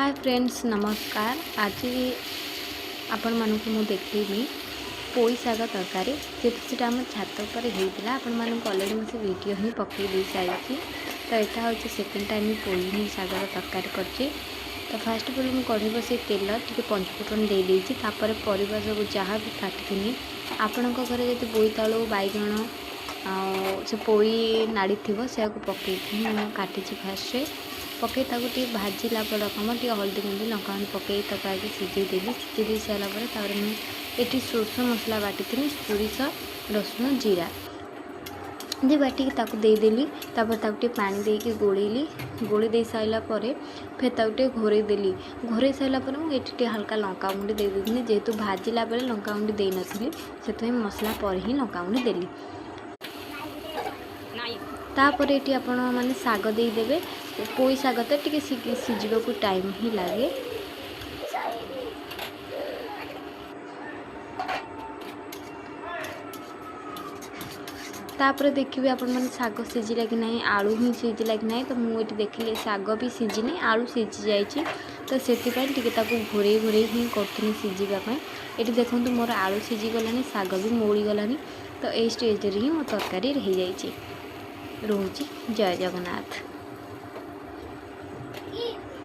ହାଏ friends, ନମସ୍କାର। ଆଜି ଆପଣମାନଙ୍କୁ ମୁଁ ଦେଖେଇବି ପୋଇ ଶାଗ ତରକାରୀ, ଯେହେତୁ ସେଇଟା ଆମ ଛାତ ଉପରେ ହେଇଥିଲା। ଆପଣମାନଙ୍କୁ ଅଲରେଡ଼ି ମୁଁ ସେ ଭିଡ଼ିଓ ହିଁ ପକାଇ ଦେଇସାରିଛି। ତ ଏଇଟା ହେଉଛି ସେକେଣ୍ଡ ଟାଇମ୍ ପୋଇ ହିଁ ଶାଗର ତରକାରୀ କରିଛି। ତ ଫାଷ୍ଟ ଅଫ୍ ଅଲ୍ ମୁଁ କଢ଼େଇ ବସେଇ ତେଲ ଟିକେ ପଞ୍ଚଫୁଟଣ ଦେଇଦେଇଛି। ତାପରେ ପରିବା ସବୁ ଯାହା ବି କାଟିଥିଲି, ଆପଣଙ୍କ ଘରେ ଯଦି ବୋଇତାଳୁ, ବାଇଗଣ ଆଉ ସେ ପୋଇ ନାଡ଼ି ଥିବ, ସେୟାକୁ ପକାଇକି ମୁଁ କାଟିଛି। ଫାଷ୍ଟରେ ପକାଇ ତାକୁ ଟିକେ ଭାଜିଲା ପରେ ରକମ ଟିକେ ହଳଦୀ ଗୁଣ୍ଡ, ଲଙ୍କା ଗୁଣ୍ଡ ପକାଇ ତାକୁ ଆଗେ ସିଝେଇ ଦେଲି। ସିଝେଇ ଦେଇ ସାରିଲା ପରେ ତାପରେ ମୁଁ ଏଠି ସୋରିଷ ମସଲା ବାଟିଥିଲି, ସୋରିଷ, ରସୁଣ, ଜିରା ଦେଇ ବାଟିକି ତାକୁ ଦେଇଦେଲି। ତାପରେ ତାକୁ ଟିକେ ପାଣି ଦେଇକି ଗୋଳେଇଲି। ଗୋଳେଇ ଦେଇ ସାରିଲା ପରେ ଫେର ତାକୁ ଟିକେ ଘୋରେଇ ଦେଲି। ଘୋରେଇ ସାରିଲା ପରେ ମୁଁ ଏଠି ଟିକେ ହାଲକା ଲଙ୍କା ଗୁଣ୍ଡ ଦେଇ ଦେଇଥିଲି। ଯେହେତୁ ଭାଜିଲା ବେଳେ ଲଙ୍କା ଗୁଣ୍ଡ ଦେଇନଥିଲି, ସେଥିପାଇଁ ମସଲା ପରେ ହିଁ ଲଙ୍କା ଗୁଣ୍ଡ ଦେଲି। ତାପରେ ଏଠି ଆପଣ ମାନେ ଶାଗ ଦେଇଦେବେ। ପୋଇ ଶାଗ ତ ଟିକେ ସିଝିବାକୁ ଟାଇମ୍ ହିଁ ଲାଗେ। ତାପରେ ଦେଖିବେ ଆପଣମାନେ ଶାଗ ସିଝିଲା କି ନାହିଁ, ଆଳୁ ହିଁ ସିଝିଲା କି ନାହିଁ। ତ ମୁଁ ଏଠି ଦେଖିଲି ଶାଗ ବି ସିଝିନି, ଆଳୁ ସିଝି ଯାଇଛି। ତ ସେଥିପାଇଁ ଟିକେ ତାକୁ ଘୋରେଇ ଘୋରେଇ ହିଁ କରୁଥିଲି ସିଝିବା ପାଇଁ। ଏଠି ଦେଖନ୍ତୁ, ମୋର ଆଳୁ ସିଝିଗଲାଣି, ଶାଗ ବି ମଉଳିଗଲାଣି। ତ ଏଇ ଷ୍ଟେଜ୍ରେ ହିଁ ମୋ ତରକାରୀ ହେଇଯାଇଛି। ରହୁଛି, ଜୟ ଜଗନ୍ନାଥ।